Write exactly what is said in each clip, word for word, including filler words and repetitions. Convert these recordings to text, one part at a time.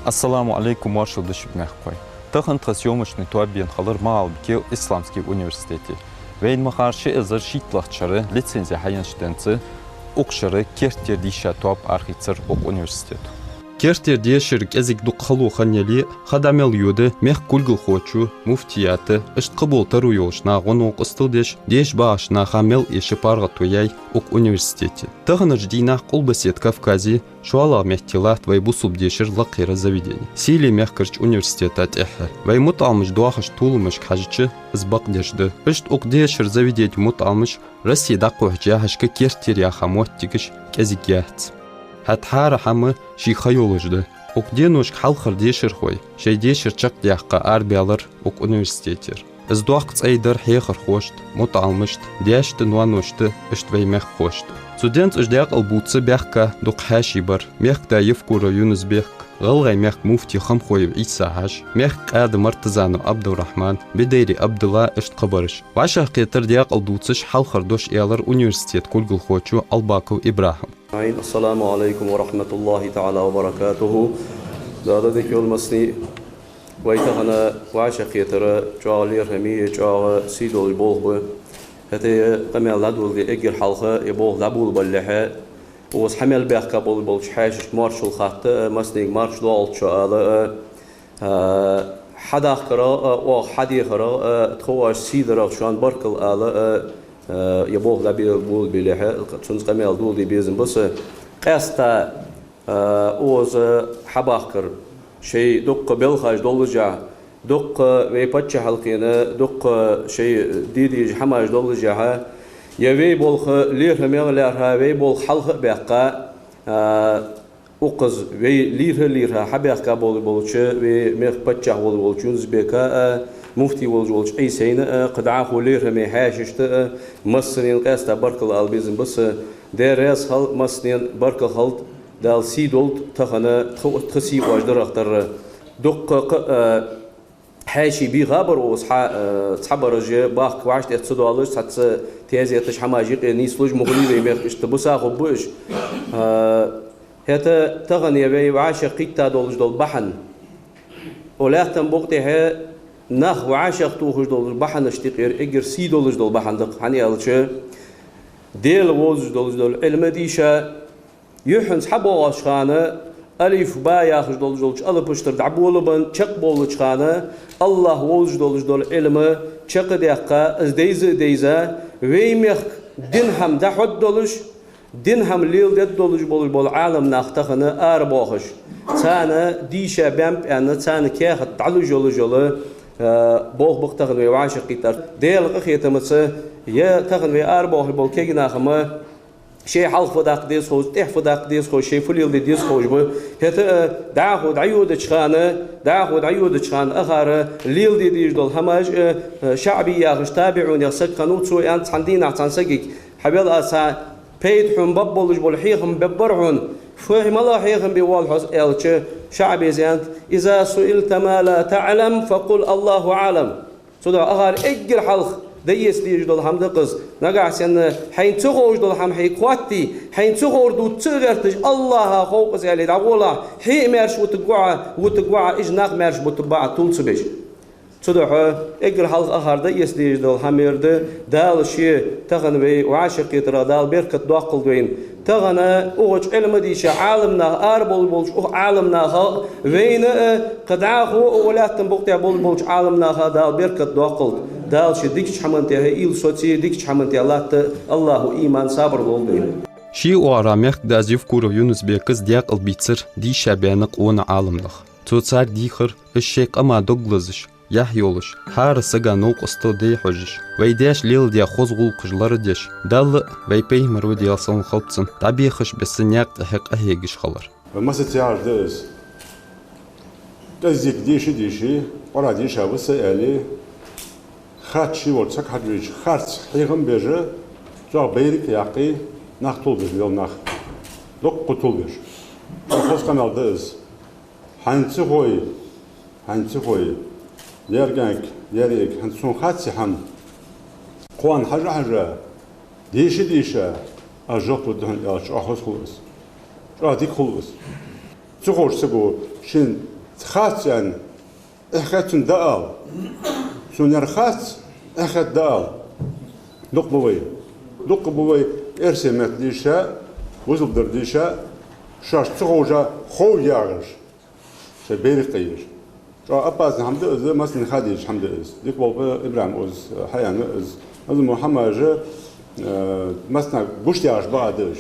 Ассаламу Ӏалайкум, моаршал да шуга, мехкахой. Тахан тха съёмочни тоаба бена хилар МагӀалбике исламски университете. Вайна ма харра ши эзар шийтталагӀча шера лицензи хьаеннача денз укх шера керттера дийша тоаба арахийцар укх университето. Керттера дешара кӀезига дукха хало хинна яле а, ха дӀа мел йода мехка кулгалхочо, муфтията, иштта кхыбола таро йолча наха гӀо-новкъостал деш, деша багӀача наха мел эша паргӀато яьй укх университете. Таханарча дийнахьа Къулбаседа Кавказе шоллагӀа метте латт вай бусалба дешара лакхера заведени. Селий мехкарча университета тӀехьа вай мутаӀаламаша доахаш толамашка хьежача, из бакъдеш да. Иштта укх дешара заведене мутаӀаламаш Россе дӀакхухьача яхьашка керттера яха моттигаш кӀезига яц. ХӀаьта хӀара хӀама ший ха йолаш да. Укх деношка хьалхара дешархой шоай дешар чакхдаьккха арабаьлар укх университетера. Из доккха цӀай дар хьехархошта, мутаӀаламашта, даьшта, ноаношта, иштта вай мехкахошта. Цу денз уж даькъала бувца баьхка дукха хьаьший бар: мехкда Евкуров Юнус-Бек, ГӀалгӀай мехка муфти Хамхоев Ӏийса-Хьажа, мехка къаьда Мартазанов Ӏабдурахьман, Бедери Ӏабдулла, иштта кхыбараш. ВӀашагӀкхетар даькъала дувцаш хьалхара дош аьлар университета кулгалхочо Албаков ИбрахӀима. Айн, ассаламу Ӏалайкум ва рахьматуллахӀи таӀала ва баракатухӀ. Дала дика йойла массане а. Вай тахан вӀашагӀкхетар чӀоагӀа лоархӀаме, чӀоагӀа сий долаш болх ба. ХӀаьта ер къамаьл дӀадоладе эггара хьалха ер болх дӀаболабалалехьа, укхаза хьа мел баьхка бол-, болча хьаьшашка моаршал хатта а, массанега марша доагӀалда шо ала а, а, хьадахкарах а, оаха хьадехарах а, тхо оаш сий дарах шоана баркал ала а, а, ер болх дӀабе-, болабалалехьа, цунца къамаьл доладе безам ба са. Къаьстта, а, укхаза хьабахкар шоай дуккха балхаш доллашехь, дуккха вай паччахьалкхена, дуккха шоай де дезаш хӀамаш доллашехь, ер вай болх лоархӀаме а лаьрхӀа, вай болх хьалха а баьккха, а, укхаза вай лоархӀа а лоархӀа хьабаьхка бол-, болча вай мехка паччахь вола волча Юнус-Бека а, муфти волаш волча Ӏийсайна а, кхы дӀахо лоархӀаме хьаьшашта а, массанена къаьстта баркал ала безам ба са. Даьла раьза хилва массанена, баркал хилда, Дала сий долда тахан тха, тха сий оаш дарах тара. Дуккха кхы а, э, хьаьший бийха бар укхаза хьа, э, цхьабараш бахка вӀаштӀехьа ца доалаш, цхьацца тезеташ, хӀамаш юкъе нийслуш ма хулий вай мехка, иштта буса хургба уж. Э, хӀаьта тахан ер вай вӀашагӀкхийтта долаш дола бахьан, укх лаьттан букъа тӀа нах вӀашагӀтохаш долча бахьанашта юкъера эггара сий долаш дола бахьан да-кх, хӀана аьлча, Даьла вовзаш долаш дола Ӏилма дийша, юххьанца хьабоагӀача хана, алиф, ба яхаш долаш долча алапаш тӀара дӀаболабенна, чакхбоалача хана, АллахӀ вовзаш долаш дола Ӏилма чакхдаьккха, из дайза а дайза, вай мехка дина хӀама дӀахьоргдолаш, дина хӀама леладергдолаш болаш бола Ӏаламнах тахан арабоахаш, царна дийша баьннаб аьнна, царна каьхат дӀалуш йолаш йола, э, болх ба-кх тахан вай вӀашагӀкхийттар. Даьла къахетамца, ер тахан вай арабоахаш бола кагий нах-м шоай хьалха фу даккха деза ховш, тӀехьа фу даккха деза ховш, шоай фу леладе деза ховш ба. ХӀаьта а, дӀахо дӀайодача хана, дӀахо дӀайодача хана акхар леладе дезаш дола хӀамаш а, э, ШаӀби яхаш табиӀунех саг хиннав, цо аьннад цхьан дийнахьа цхьан сагага: «Хьавел, аз цхьа пайда хьона баргболаш бола хьехам бергбар хьона». «Фу, малагӀа хьехам бе воалл хьо?» — аьлча, ШаӀбес аьннад: «إذا سئلت ما لا تعلم فقل الله أعلم». Цудухьа акхар эггара хьалха дӀаэца дезаш дола хӀама да-кх из. Нагахьа санна хьайна ца ховш дола хӀама хьайга хоатте, хьайна ца ховр дувца ца гӀерташ, АллахӀа хов-кх из аьле дӀагӀолахь, хьо а маьрша вутаргва Ӏа, вутаргва Ӏа, уж нах маьрша бутаргба Ӏа тулцабеш. Цудухьа эггара хьалха акхар дӀаэца дезаш дола хӀама ер да. Дала ше тахан вай вӀашагӀкхетарах Дала беркат доаккхалда вайна. Тахан укхаза Ӏилма дийша Ӏаламнах, арабоалаш болча укх Ӏаламнаха а, вайна а, кхы дӀахо укх лаьттан букъа тӀа болаш болча Ӏаламнаха а Дала беркат доаккхалда. Дала ший дикача хӀаман тӀа уйла социйла, дикача хӀаман тӀа латта АллахӀа иман, сабар лолда вайна. Ший оагӀорахьа мехкдас Евкуров Юнус-Бекас даькъалбийцар дийша баьнна къона Ӏаламнах. Цо царга дийхар, уж шоай къаман дог лазаш, яхь йолаш, хӀара сага новкъостал де хьожаш, вай даьша леладаь хоза гӀулакхаш лорадеш, Далла а, вай пайхамара а, Даьла салам хилда цунна, дӀабехаш бесса наькъа тӀехьа къахьегаш хилар. Масса цхьа яхаш да из. КӀеззига деша а дийша, Къуръан дийша ва со аьле, харц ший волча сага хьажа вийча, харц хьехам беш, цох байракх яккхий, нах тулбеш лела нах. Дуккха тулбеш. Хоза къамаьл да из. Хьайна ца хой, хьайна ца хой, лерга аьнга, лерга аьнга, хӀанз сона хац из хӀама. Кхоана хьажа-хьажа, деша-деша, аз жоп лургда хьона аьлча, чӀоагӀа хоза хул из. ЧӀоагӀа дика хул из. Ца ховча саго шийна Хац аьнна, эхь хет цунна дӀаала. Цунна ер хац, эхь хет дӀаала. Дукха ба вай. Дукха ба вай эрсий метта дийша, бусалба дар дийша, шоаш ца ховша хов яхаш. Шоай бераш кхайеш. ЧӀоагӀа опасни хӀама да из, массанена ха дезаш хӀама да из. Дика волча ИбрахӀима укхаза хьааьннад из. Из мо хӀамаш, э, массанена гуш ягӀаш бакъахьа да уж.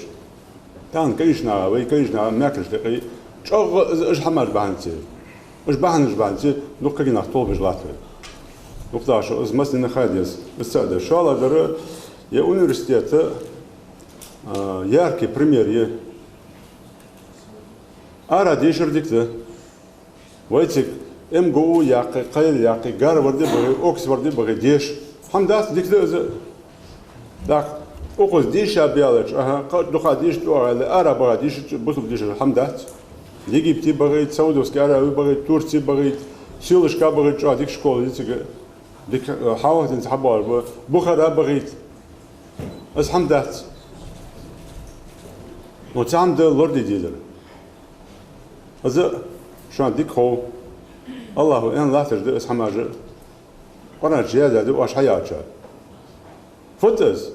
Тахан кагийча наха, вай кагийча наха мехкарашта юкъе чӀоагӀа из, уж хӀамаш бахьанца. Уж бахьанаш бахьанца дукха кагий нах толбеш латт вай. Дукха даха шо из массанена ха деза, из цаӀ да. ШоллагӀдар, ер университета, э, яркий пример я. Ара дешар дика да. Вай цига МГУ яьккхе, кхыйола яьккхе, Гарварде бахе, Оксфорде бахе деша. ХӀама дац, дика да из. ТӀаккха укхаза дийша баьлча, аха, кхы дукха дийша тӀагӀолла, ара баха дийша, бусалба дийша хӀама дац. Египте бахийта, Саудовски Аравии бахийта, Турце бахийта, селашка бахийта, чӀоагӀа дика школа я цига. Дика, э, хьалха денз хьабоагӀаш ба, Бухара бахийта. Из хӀама дац. Но цхьа хӀама да лораде дезар. Из шоана дика хов. АллахӀа аьнна латташ да из хӀамаш. Къуръан чу яздаь да оаш хьаяьлча. Фуд из?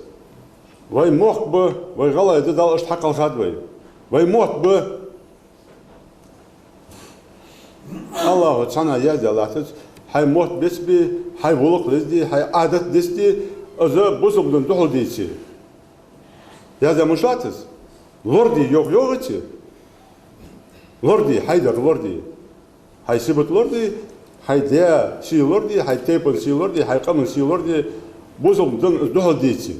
Вай мохк ба, вай гӀалгӀай да, Дала иштта хьакхелхад вай. Вай мотт ба. АллахӀа цхьанне яздаь латтац, хьай мотт бицбе, хьай гӀулакх лезде, хьай Ӏадат дицде, из бусалба дина духьал деце. Яздаь мишта латт из? Лораде, йоах, йоах цо. Лораде, хьай дар лораде. Хьай сибат лораде, хьай даь сий лораде, хьай тайпан сий лораде, хьай къаман сий лораде, бусалба дина из духьал деце.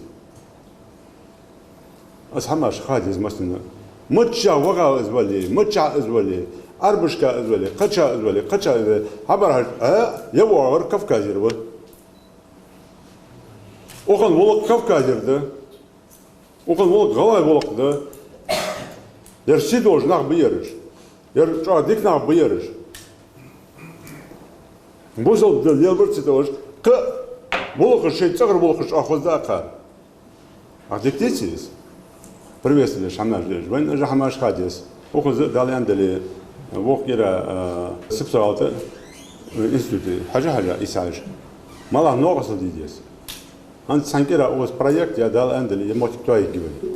Из хӀамаш ха деза массанена. Миччахьа ваха из вале, миччахьа из вале, Ӏарбашка из вале, кхычахьа из вале, кхычахьа из вале. Хьабараш, э, ер воагӀар Кавказера ва. Укхан гӀулакх Кавказера да. Укхан гӀулакх гӀалгӀай гӀулакх да. Ер сий долаш нах ба ераш. Ер чӀоагӀа дика нах ба ераш. Бусалба дина лелабар ца далаш, кхы гӀулакхаш, шоай цӀагӀара гӀулакхаш чӀоагӀа хоза да акхар. Ах, дика деций из? Приветствовать деш хӀамаш деш. Вайна уж хӀамаш ха деза. Укхаза, Дала аьннадале, вокх кӀира, а, сибсагӀалта, э, институте хьажа-хьажа, Ӏийса-Хьажа. МалагӀа новкъостал де деза. ХӀанз цхьан кӀира укхаза проект я, Дала аьннадале, ер моттиг тоаергья вай.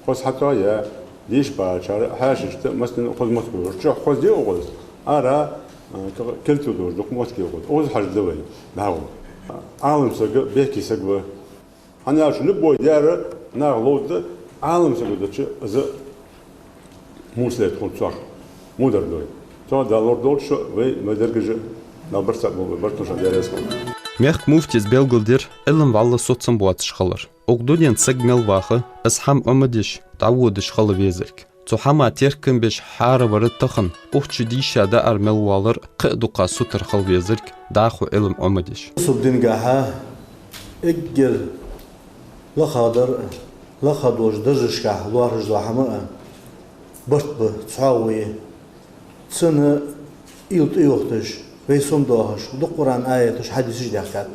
Укхаза хьатоаяь, деша багӀачар хьаьшашта, массанена укхаза моттиг болаш. Чухь укхаза дий укхаза? Ара, а, к-, кертел долаш дукха моттиг я укхаза. Укхаза хьажаргда вай, дӀахо. Ӏалам саг, бехке саг ва. ХӀана аьлча любой даьра наха ловргда, Ӏалам саг долча из мусалет хул цох, мудар дой. Цох Дала лорадолда шо, вай, вай дерригаш а, Дала барт цхьа болба, барт шоана Даьла раьза хилва. Мехка муфтес белгалдир Ӏилма вӀалла соцам боацаш хилар. Укх дунен саг мел ваха, из хӀама Ӏомадеш, дӀаводаш хила везарг. Цу хӀаман теркам беш хьаравар тахан, укх чу дийша даар мел валар кхы а дукха сутара хила везарг, дӀахо Ӏилма Ӏомадеш. Бусалба дингахьа эггара лакхагӀдар, лакхагӀа долча даржашкахьа лоархӀаш дола хӀама а барт ба, цхьоагӀо я. Цунна уйла тӀайохийташ, вай сомадоахаш, дукха Къуръан аяташ, хьадисаш даьхкад.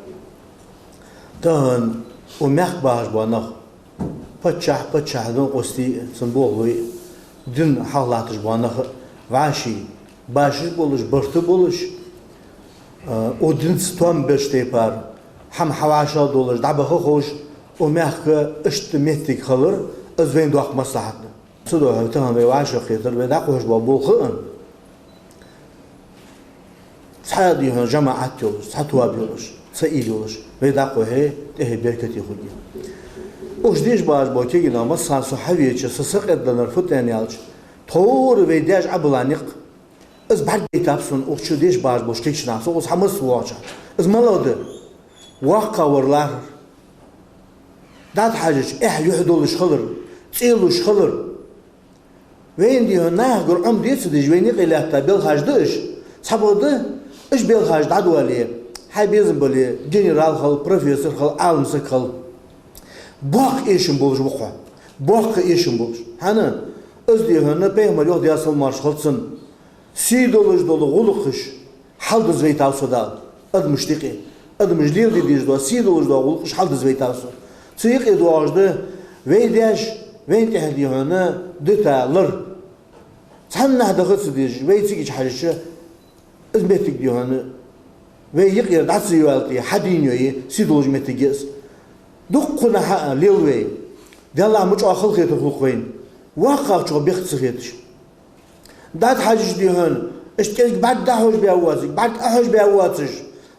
Тахан укх мехка бахаш бола нах, паччахь, паччахьа новкъостий а, цун болхлой а, дин хьалха латташ бола нах а вӀаший башха болаш, барт болаш, а, укх динца тоам беш тайпара, хӀама хьавӀашагӀдолаш, дӀабаха ховш, укх мехка иштта моттиг хилар, из вайна доккха маслахьат да. Цудухьа тахан вай вӀашагӀкхетар, вай дӀакхухьаш бола болх а, цхьа, дий хьона, жамаӀат йолаш, цхьа тоаба йолаш, цхьа уйла йолаш, вай дӀакхухье, тӀехье беркате хургья. Укх чу деша багӀаш бола кагий нах, массахана со хьавеча, са сакъердалар фуд аьнна аьлча, тхьовра вай даьша Ӏобилла никъ, из бӀаргадайтаб сона укх чу деша багӀаш болча кагийча наха, со укхаза хьамасса воагӀача. Из малагӀа да? ВоккхагӀа вар лархӀар. ДӀатӀахьежача, эхь-юхь долаш хилар, цӀи луш хилар. Вайна, дий хьона, нахагара Ӏомаде ца дезаш, вайна юкъе лаьтта белхаш да уж. Цхьабакъда, уж белхаш дӀадоале, хьай безам бале, генерал хила, профессор хила, Ӏалам саг хила. Боккха эшам болаш ва-кх хьо. Боккха эшам болаш. ХӀана? Из, дий хьона, Пайхамара йоах, Даьла салам-моаршал хилда цунна. Сий долаш дола гӀулакхаш хьалдиза вайтав со Дала адамашта юкъе. Адамаш леладе дезаш дола, сий долаш дола гӀулакхаш хьалдиза вайтав со. Цу юкъе доагӀаш да вай даьша вайна тӀехьа, дий хьона, дита лар. Цхьаннахьа даха ца дезаш, вай цига чу хьежача, Из моттиг, дий хьона, вай юкъера дӀа ца йоалийте, хьадийна йой, сий долаш моттиг я из. Дуккха хана хьа а лел вай, Даьллахь, ма чӀоагӀа халахетар хул-кх вайна. ВоккхагӀчох бехк ца хеташ. ДӀатӀахьежача, дий хьона, иштта кӀезига бӀарг дӀахьош баь воацаш, бӀарг Ӏохьош баь воацаш,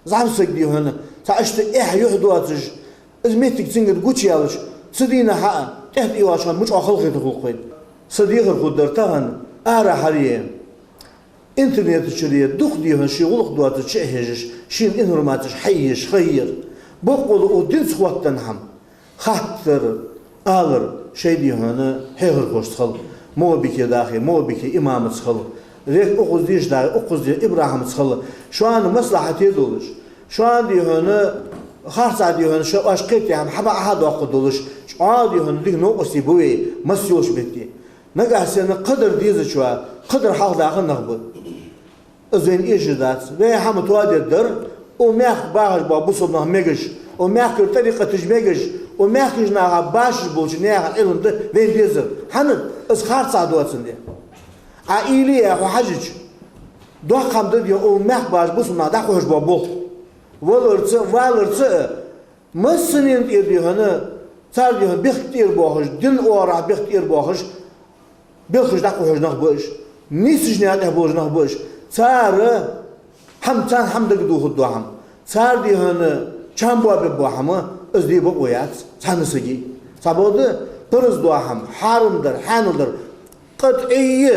зӀамсаг, дий хьона, цхьа иштта эхь-юхь доацаш, из моттиг цунгара гучаяьлча, цу дийнахьа а, тӀехьа тӀайоагӀача хана ма чӀоагӀа халахетар хул-кх вайна. Са дехар хургдар тахан, арахьара е интернета чура дукха, дий хьона, ший гӀулакх доацача чу а хьежаш, шийна информацеш хьаэцаш, хьаэцар. Боккъала укх динца хоттаденна хӀама хаттар, алар шоай, дий хьона, хьехархошца хила, Мовлабике дахе, Мовлабике имамаца хила, рек укхаза дийша дахе, укхаза дийша ИбрахӀимаца хила, шоана маслахьате долаш, шоана, дий хьона, харцахьа, дий хьона, шо оаш кхетадаь хӀама хьабаӀахьа доаккхаргдолаш, чӀоагӀа, дий хьона, дика новкъостий ба вай, масса йолча метте. Нагахьа санна кхыдар дезачоа, кхыдар хьалхадаха нах ба. Из вайна эшаш дац. Вай хӀама тоадергдар, укх мехка бахаш бола бусалба нах мегаш, укх мехкара тӀарикъаташ мегаш, укх мехкарча наха башаш болча наьха Ӏилма да вайна дезар. ХӀана? Из харцахьа доацандаь. Ӏа уйла е, хьо хьажача, доккха хӀама да, дий хьона, укх мехка бахаш бусалба нах дӀакхухьаш бола болх. Валарца а, валарца а, массанена тӀера, дий хьона, цар, дий хьона, бехк тӀера боахаш, дина оагӀорахьа бехк тӀера боахаш, белхаш дӀакхухьаш нах ба уж, нийсача наькъа тӀа болаш нах ба уж. Цар хӀама, царна хӀама дагадохаргдола хӀама, цар, дий хьона, чам боабергбола хӀама, из де бокъо яц цхьанне сага. Цхьабакъда параз дола хӀама, хьарам дар, хьанал дар, къатӀий,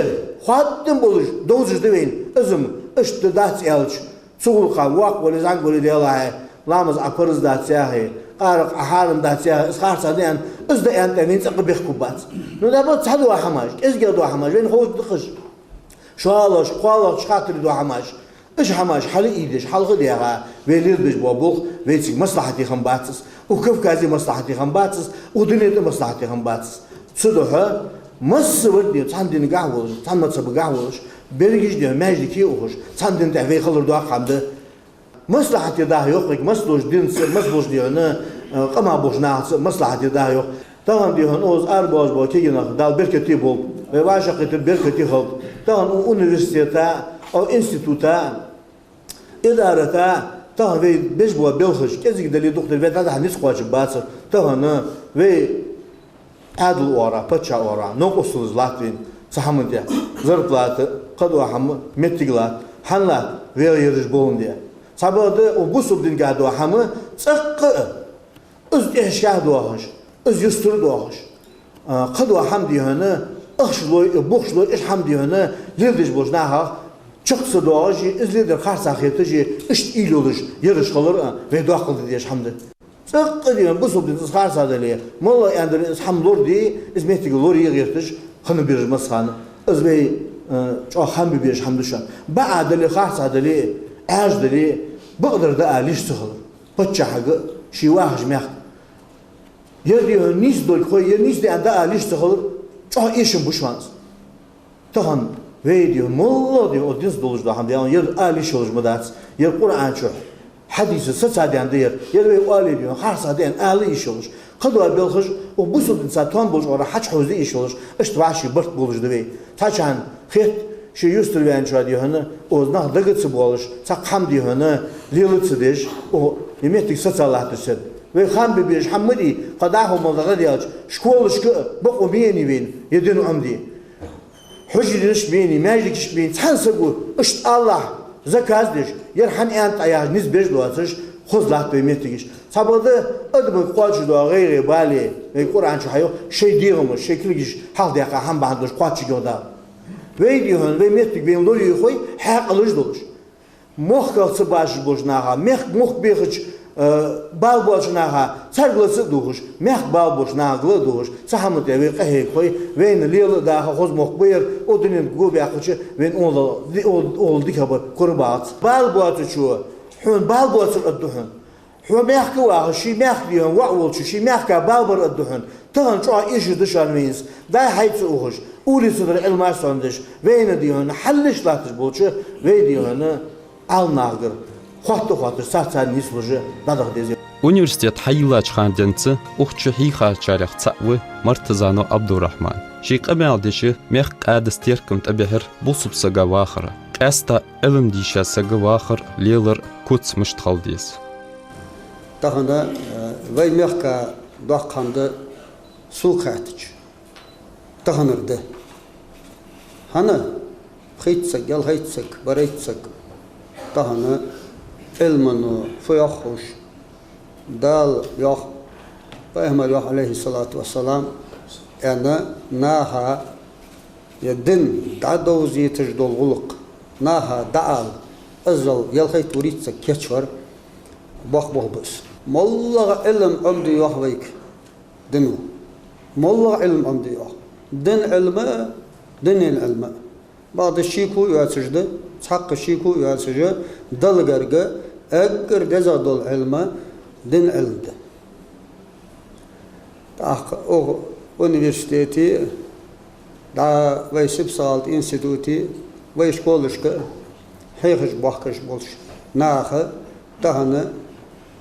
хоадам болаш довзаш да вайна. Из-м иштта дац аьлча, цу гӀулакха воккха вале, зӀамига вале, Даьллахьа, ламаз Ӏа параз дац яхе, къаракъ Ӏа хьарам дац яхе, из харцахьа да аьнна, из да аьнна тӀа вайна цӀаккха бехк хургбац. Ну, дӀабаха цхьа дола хӀамаш, кӀезига дола хӀамаш, вайна ховш да-кх уж. ШоллагӀа, кхоалагӀа, шахтари дола хӀамаш, уж хӀамаш хьалъайдеш, хьалха а даьха, вай леладеш бола болх, вайцига маслахьате хиннабац из, укх Кавказе маслахьате хиннабац из, укх дунен тӀа маслахьате хиннабац из. Цудухьа масса вар, дий хьона, цхьан динагахьа волаш, цхьан мазхӀабагахьа волаш, берригаш, дий хьона, маьждиге ухаш, цхьан дина тӀа вай хилар доккха хӀама да. Маслахьате даха йоах вайга, масса долча динца, масса болча, дий хьона, э, къамах болча нахаца маслахьате даха йоах. Тахан, дий хьона, укхаза арабоалаш бола кагий нах, Дала беркате болба, вай вӀашагӀкхетар беркате хилба. Тахан укх университета, укх института, идарата, тахан вай беш бола белхаш, кӀезига дале а, дукха дале а, вай дӀадахьа низ кхоачаргбацар. Тахан вай Ӏаьдала оагӀорахьа, паччахьа оагӀорахьа новкъосталаш латт вайна цу хӀаман тӀа. Зарплата, кхыдола хӀама, моттиг латт. ХӀана латт? Вай ераш боландаь. Цхьабакъда укх бусалба динагахьа дола хӀама цӀаккха а из тӀехьашкахьа доахаш, из юстара доахаш, а, кхыдола хӀама, дий хьона, ахча лой, бухаш лой, иштта хӀама, дий хьона, леладеш болча нахах чакх ца доагӀаш, из леладер харцахьа хеташ, иштта уйла йолаш ераш хилар а вай доккхал де дезаш хӀама да. ЦӀаккха а, дий хьона, бусалба динца из харцахьа дале, моллагӀа аьннадар из хӀама лораде, из моттиг лорае гӀерташ хиннаб ераш массахана. Из вай, э, чӀоагӀа хам бе безаш хӀама да шоана. БаӀа дале, харцахьа дале, Ӏаьржа дале, бакъдар да ала йиш ца хилар паччахьага а, ший вахача мехка а. Ер, дий хьона, нийса долга хой, ер нийса да аьнна дӀаала йиш ца хилар чӀоагӀа эшам ба шоана из. Тахан вай, дий хьона, моллагӀа, дий хьона, укх динца долаш дола хӀама, дий хьона, ер ала йиш йолаш ма дац, ер Къуръан чу, хьадиса саца даьнна да ер, ер вай оале, дий хьона, харцахьа да аьнна ала йиш йолаш. Кхыдола белхаш укх бусалба динца тоам болча оагӀорахьа хьачухьовза йиш йолаш, иштта вӀаший барт болаш да вай. Цхьаччанна хет, ше юстара ваьнначоа, дий хьона, укхаза нах дага ца боалаш, цхьаккха хӀама, дий хьона, лела ца деш, укх, ер моттиг саца латташ санна. Вай хам бе безаш хӀама ма дий, кхы дӀахо мел дӀадаьлча, школашка а бокъо ма еннай вайна ер дин Ӏомаде. Хьужаренаш ма еннай, маьждигаш ма еннай, цхьан саго иштта алалахь, заказ деш, ер хьан аьннад Ӏа яхаш, низ беш доацаш, хоза латт вай моттигаш. Цхьабакъда адамага кхоачаш дола гӀайгӀа, бале, вай Къуръан чу хьайоах, шоай дегӀамаш, шоай кулгаш хьалхадаьккха хӀама бахьан долаш кхоачаргйоах Дала. Вай, дий хьона, вай моттиг вайна лорае хой, хьаькъалаш долаш. Мохках ца башаш болча наха, мехка мохк бехача, э, бала боацача наха, царга ла ца а дувгӀаш, мехка бала болча нахага ла а дувгӀаш, цу хӀаман тӀа вай къахьега хой, вайна лела а даха хоза мохк ба ер, укх дунен тӀа го баьккхача, вайна укхал, укхал дикагӀа бар кора багӀац. Бала боацачо хьона бала боацар аргда хьона. Хьо мехка вахаш, ший мехка, дий хьона, воӀ волчо ший мехка бала бар аргда хьона. Тахан чӀоагӀа эшаш да шоана вайна из. ДӀа-хьа ца ухаш, улица тӀара Ӏилмаш сона деш, вайна, дий хьона, хьалхашка латташ болча вай, дий хьона, Ӏаламнахагара хотта а хотташ, царца цхьана нийслуш дӀадаха деза. Университет хьайийллача хана денз укх чу хьийхачарех цаӀ ва Мартазанов Ӏабдурахьман. Ший къамаьл деш мехка Ӏадат-теркам тӀабихьар бусалба сага вахара. Къаьстта Ӏилма дийша сага вахар, лелар куц мишта хила деза. Тахан, э, вай мехка доккха хӀама да сога хаьттача. Таханара ди. ХӀана? Пхийтта саг, ялхайтта саг, барайтта саг тахан Ӏилмано фу йоах ховш, Дала йоах, Пайхамара йоах, Ӏалайхи ссалату вассалам, аьнна, наха е дин дӀадовзийташ дола гӀулакх наха дӀаала, иззал ялхайтта, вурийтта саг кийчвар боккха болх ба из. МоллагӀа Ӏилма Ӏомаде йоах вайга дино. МоллагӀа Ӏилма Ӏомаде йоах. Дина Ӏилма а, дунен Ӏилма а. Бакъда шеко а йоацаш да, цхьаккха шеко а йоацаш, Далла гарга эггара дезагӀа дола Ӏилма дина Ӏилма да. ТӀаккха укх университете а, дӀа вай сибсагӀалта институте а, вай школашка а хьехаш, бохкаш болча наха тахан,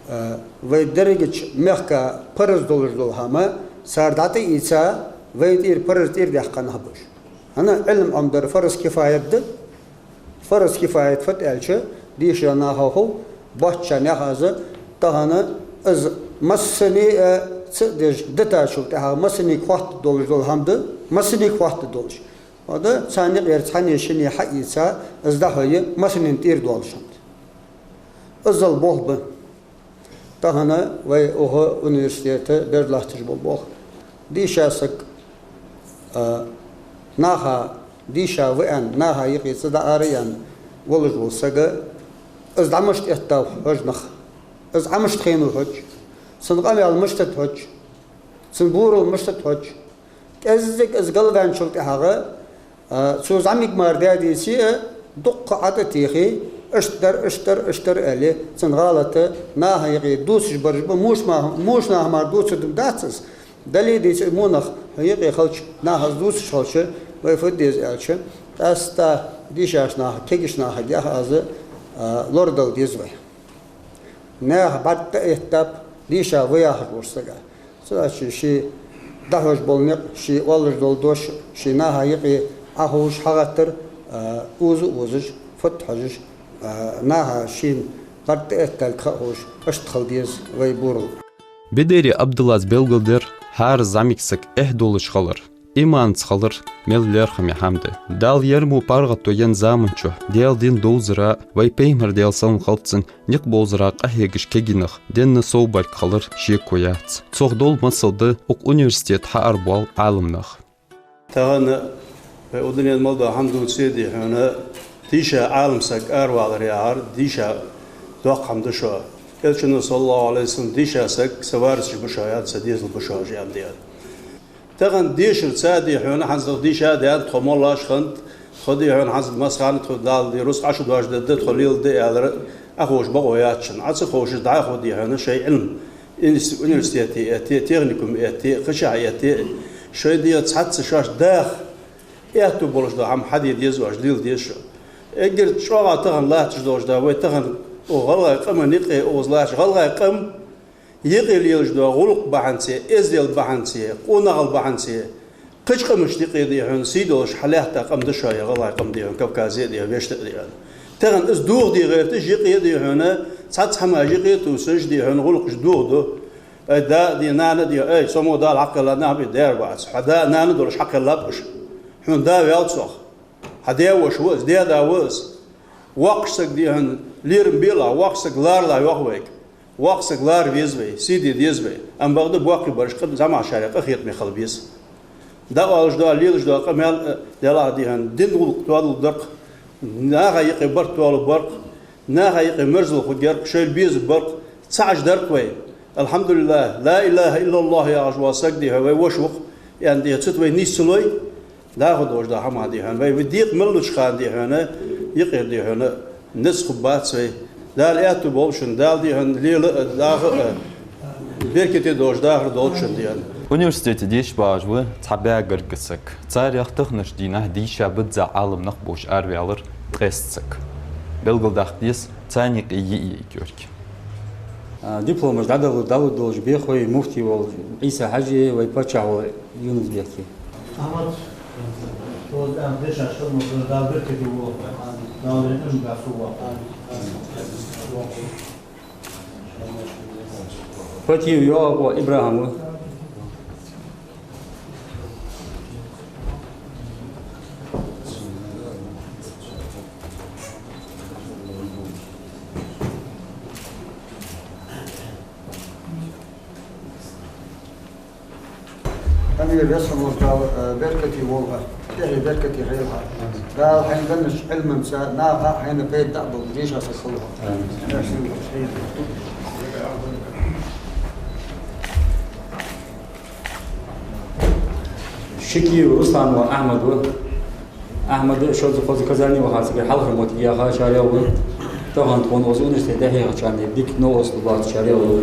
э, вай дерригача мехка параз долаш дола хӀама цар дӀатӀаийца, вай тӀера параз тӀера даьккха нах ба уж. ХӀана, Ӏилма Ӏомадар фарз кифаят да. Фарз кифаят фуд аьлча, дийша нахах хов, боацача наьха аз тахан из массане а ца деш дитачул тӀехьагӀа массанега хатта долаш дола хӀама да, массанега хатта долаш. Ода царна юкъера цхьанне-шинне хьаийца, из дӀахьой массанена тӀера долаш хӀама да. Иззал болх ба. Тахан вай укх университета бер латташ бола болх. Дийша саг, а, наха дийша ва аьнна, наха юкъе цӀи дӀаара аьнна волаш вола саг, из дӀа мишта эттав хьож нах. Из Ӏа мишта хиннав хьож. Цун къамаьл мишта да хьож. Цун бурал мишта да хьож. КӀеззига из галваьнначул тӀехьагӀа, а, цо зӀамига мара даь деце а, дукха ӀотӀатехе, иштта дар, иштта дар, иштта дар аьле, цун гӀалат наха юкъе дувцаш бараш ба, муш ма-, муш наха мара дувцаргдац из. Дале а дийца, во нах хьа юкъе хилча, наха из дувцаш хилча, вай фу де деза аьлча, къаьстта дийшача наха, кегийча наха, яха аз, а, лорадала деза вай. Наьха бӀарг тӀаэттаб дийша ва яхаш волча сага. Цудухьа ший дӀахьош бола никъ, ший оалаш дола дош, ший наха юкъе Ӏоховшаш, хьагӀаттар, а, уза а узаш, фуд хьожаш, а, наха шийна бӀарг тӀаэтталга ха а ховш, иштта хила деза вай бурал. Бедерий Ӏабдуллас белгалдир, хӀара зӀамига саг эхь долаш хилар, иманца хилар мел лерхӀаме хӀама да. Дала ер мо паргӀато енна заман чухь, Даьла дин довзара, вай Пайхамара, Даьла салам хилда цунна, никъ бовзара къахьегаш кегий нах денна совбарг хилар шеко яц. Цох дола масал да укх университете хьаарабоала Ӏаламнах. Тахан вай укх дунен мел дола хӀама дувце, дий хьона, дийша Ӏалам саг аравалар яхар, дийша доккха хӀама да шоана. Элчано, саллаллахӀу Ӏалайхи ва саллам, дийша саг са варисаш ба шоана, са дезал ба шоана, аьнна да. Тахан дешарца, дий хьона, хӀанз тхо дийша а даьннад, тхо моллаш хиннад, тхо, дий хьона, хӀанз массахана тхо Дала, дий, рузкъа Ӏочудоажадергда, тхо леладергда аьлар, Ӏоховш бокъо яц шун. Ӏа ца ховшаш дӀахо, дий хьона, шоай Ӏилма инс-, университете а этте, техникуме а этте, кхычахьа а этте, шоай, дий, цхьацца шоашта даха аьттув болаш дола хӀама хьаде деза оаш, леладе деза шо. Эггара чӀоагӀа тахан латташ долаш да вай тахан укх гӀалгӀай къаман юкъе, укхаза латташ гӀалгӀай къам юкъе лелаш дола гӀулакх бахьанце, эздел бахьанце, къонахал бахьанце, кхыча къамашта юкъе, дий хьона, сий долаш хьалаьтта къам да шоана, гӀалгӀай къам, дий хьона, Кавказе а, дий хьона, вешта а, дий хьона. Тахан из дохаде гӀерташ юкъе, дий хьона, цхьацца хӀамаш юкъе а тувсаш, дий хьона, гӀулакхаш дохаду. Ай, да, дий, нана, дий, ай, со мо Дала хьакхелла нах бий, дера бац. Хьа да, нана долаш хьакхеллаб уж. Хьона да ваьлла цох. Хьа даь-воша ва из, даь-да ва из. Воккхача сага, дий хьона, лерхӀам белахь, воккхача сага ларалахь, йоах вайга. Воккха саг лара веза вай, сий де деза вай. Амма бакъда боккхий бараш къа-, зӀамагӀчарех къахетаме хила беза. ДӀаоалаш дола, лелаш дола къамаьл, э, делахь, дий хьона, дина гӀулакх тоадалургдар-кх, наха юкъе барт тоалургбар-кх, наха юкъе мерзал хургьяр-кх, шоайла безаргбар-кх, цхьа Ӏаш дар-кх вай. АлхьамдулиллахӀ, ла илахӀа иллаллахӀ яхаш вола саг, дий хьона, вай воша ва-кх, аьнна, дий хьона, цу тӀа вай нийсса лой, дӀахо долаш дола хӀама, дий хьона, вай, вай декъа мел луча хана, дий хьона, юкъера, дий хьона, низ хургбац вай. Дала аьттув болба шун, Дала, дий хьона, лела а, даха а, беркате долаш дахар долда шун, дий хьона. Университете дешаш багӀаш ва цхьа бӀаь гаргга саг. Царех таханарча дийнахьа дийша бизза Ӏалам нах болаш араваьлар ткъеста саг. Белгалдаккха деза, царна юкъе йиъ я эггара йоӀ. А, дипломаш дӀадала, дӀалургдолаш бехк вай муфти вола Ӏийса-Хьажи, вай паччахь вола Юнус-Беки. Ахьмад, тхо дешаш хӀама, Дала беркате волба. Патиев ЙоӀа ИбрахӀим ва. Амир, веза хинна волча Дала, э, беркате волва, тӀехье беркате хийла хьа. Дала хьайна деннача Ӏилманца наха хьайна пайда дӀаболба дийша саг хилва хьо. Амин. Шикиев Руслан ва Ахьмад ва. Ахьмад шозза-хозза Казане ваха цига хьалхара моттиг яха шаьра ва. Тахан тхона укхаза университете дӀахьехачарна дика новкъостал лоацачарех ва.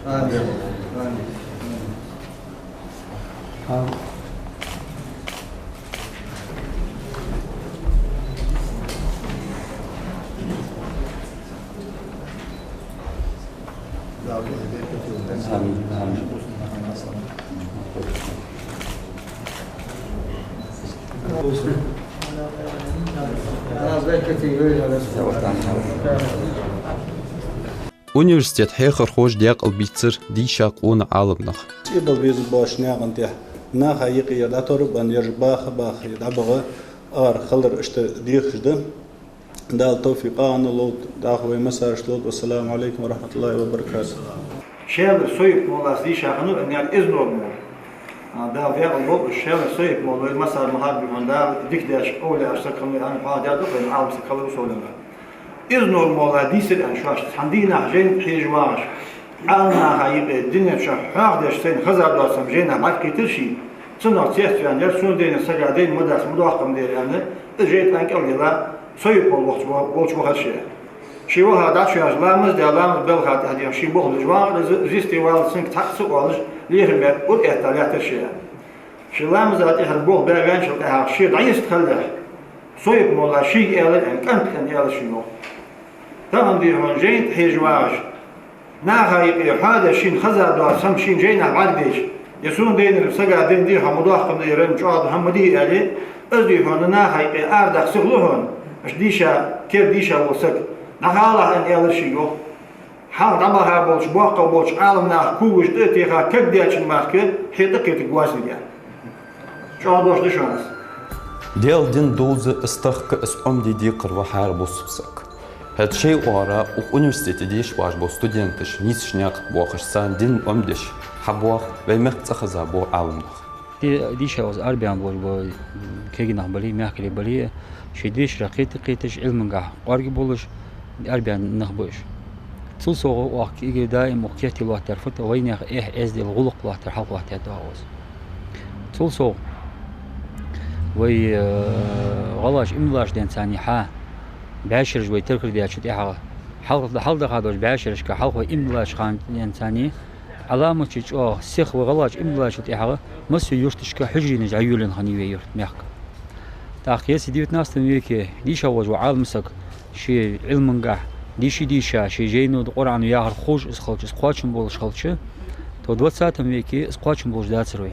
Амин. Амин. Университета хьехархоша даькъала бийцар дийша къона Ӏаламнах. ЦӀибал беза боацача наькъа тӀа наха юкъе дӀатор бан, ераш баха-баха дӀабаха ара хилар иштта дехаш да. Дала тавфикъ Ӏа лолда, дӀахо вай массанена лолда. Вассаламу Ӏалайкум ва рахьматуллахӀи ва баракатухӀ. Шелар Соип-моллас дийша хиннав, аьннад Изнор-молла. А, Дала даькъала болба, Шелар Соип-молла вай массанена ма харбихьа, Дала дика деш, овлияш саг хиннав аьнна, хьоахадаьд вайна, Ӏалам саг хилар Соип-молла. Изнор-молла дийцар аьнна шоашта, цхьан дийнахьа жайна тӀа хьежа вагӀаш, Ӏаламнаха юкъе дина чу хьоахадеш сайна хеза доацам жайнашка бӀаргакхийтар ше, цунах цецваьнна яр, сона дайнар сага дайна ма дац, ма доккха ма дий аьнна, из жай тӀа кӀалдилла, Соип-молла вахача ва-, волча вахар ше. Ше ваха дӀачуяьннача ламаз даь, ламаз балха тӀехьа дийхьа ше болх беш вагӀар из, из йисте валлалца цунга цхьаккха ца оалаш, лехаме ура этта лаьттар ше. Ше ламаза тӀехьара болх баь ваьнначул тӀехьагӀа ше дӀайистхилалехь, Соип-молла шийга аьлар аьнна, кӀантага аьлар ше, йоах. Тахан дий хьона жайна тӀа хьежа вагӀаш, наха юкъе хьоахадеш шийна хеза доаца хӀама шийна жайнашка бӀаргадайча, е сона дайнар сага дайна дий хьона, ма доккха ма дий, чӀоагӀа хӀама ма дий аьле, из дий хьона наха юкъе арадаха сиха лу хьона, аша дийша, кер дийша вола саг, дӀахалалахь аьнна аьлар шийга, йоах. Хьалха дӀабаха болча, боккхагӀа болча Ӏаламнаха кулгаш тӀа а теха, кагдаьчун мара хье тӀакхетаргвоацилга. ЧӀоагӀа дош да шоана из. Даьла дин довза, из тахка, из Ӏомаде декхар ва хӀара бусалба саг. ХӀаьта шоай оагӀора укх университете дешаш бола студенташ нийсача наькъа тӀа боахаш, царна дин Ӏомадеш хьабоах вай мехка цӀихеза бола Ӏаламнах. Ди-, дийша укхаза арабаьнна болаш бола кагий нах бале, мехкарий бале, шоай дешарах кхеташ-кхеташ, Ӏилмангахьа кӀоарга болаш арабаьнна нах ба уж. Цул совгӀа оаха кегий даим укх керте лоаттадаьр фуд, вайнаьха эхь-эздел, гӀулакх лоаттадаьр, хьалхалоаттадаьд оаха укхаза. Цул совгӀа вай, э, гӀалгӀаша иман диллача денз царна хьа бӀаьшераш вай таркар даьчул тӀехьагӀа, хьал-, хьалдаха долча бӀаьшерашка хьалха вай иман диллача хана денз царна Ӏаламаташ чӀоагӀа сиха вай гӀалгӀаша иман диллачул тӀехьагӀа массайолча юрташка хьужаренаш дӀайолаенна хиннай вай юрта, мехка. ТӀаккха, если девятнадцатом веке дийша волаш вола Ӏалам саг ший Ӏилмангахьа дийша-дийша, ший жайно, Къуръано яхар ховш из хилча, из кхоачам болаш хилча, то двадцатом веке из кхоачам болаш дацар вай.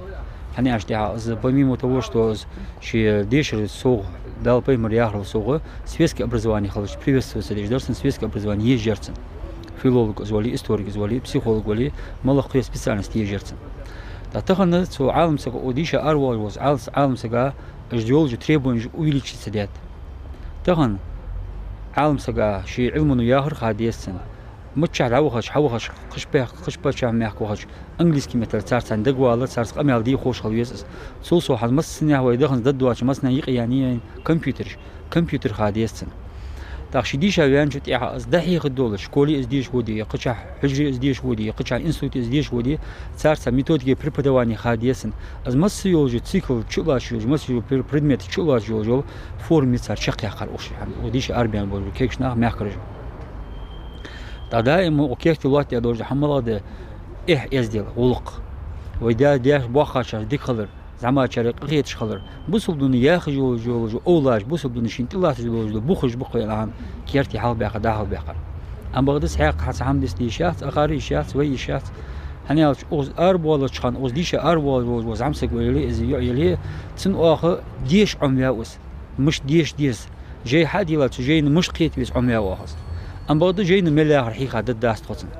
ХӀана аьлча тӀехьа из, помимо того, что из ший дешара совгӀа, Дала, пайхамара яхарал совгӀа, светски образовани хилча, приветствоваться деш дар цун, светски образовани езаш яр цун. Филолог из вале, историк из вале, психолог вале, малагӀа специальность езаш яр цун. ТӀаккха тахан цу Ӏалам сага, укх дийша аравоалаш волча Ӏал-, Ӏалам сага уж йолча требованеш увеличиться даьд. Тахан Ӏалам сага ший Ӏилмано яхар ха деза цунна. Миччахьа дӀавахача, хьавахача, кхыча пех-, кхыча паччахьа мехка вахача, английски меттала царца дагавала, царца къамаьл де ховш хила веза из. Цул совгӀа хӀанз массанахьа вай даханза дӀадоагӀача массанахьа юкъе яьннай компьютераш. Компьютер ха деза цунна. ТӀаккха ше дийша ваьнначул тӀехьагӀа из дӀахьеха долаш, школе из деша воде, е кхычахьа хьужаре из деша воде, е кхычахьа институте из деша воде, царца методика преподавания ха деза цунна. Из массайолча цикл чу а лоацаш йолаш, массайолча пр-, предмет чу а лоацаш йолаш йола форма я цар чакхъяккхар укх ший хӀама, укх дийша арабаьнна болаш бола кагий нах, мехкараш. ТӀаккха даим укх керте лоаттадаь долаш да хӀама малагӀа да: эхь-эздел, гӀулакх. Вай даь-, даь-, боккхагӀчар дика хилар, зӀамагӀчарех къахеташ хилар, бусалба дино яхаш йолаш йола овлаш, бусалба дино шийна тӀалатташ долаш дола бухаш ба-кх вай, хӀана, керте хьалхабаьхар, дӀахьалхабаьхар. Ам бакъда цхьаькха хьа цхьа хӀама дис дийша яц, акхар йиш яц, вай йиш яц. ХӀана аьлча, укхаза арабоалача хана, укхаза дийша арабоалаш вола зӀамсаг ва яле а, из йоӀ яле а, цун оаха деша Ӏомаваьв из. Мишта деша деза, жай хьа а делла, цу жайна мишта кхета веза Ӏомаваьв оаха из. Ам бакъда жайна мел яхар хьийха дергдац тхоцунна.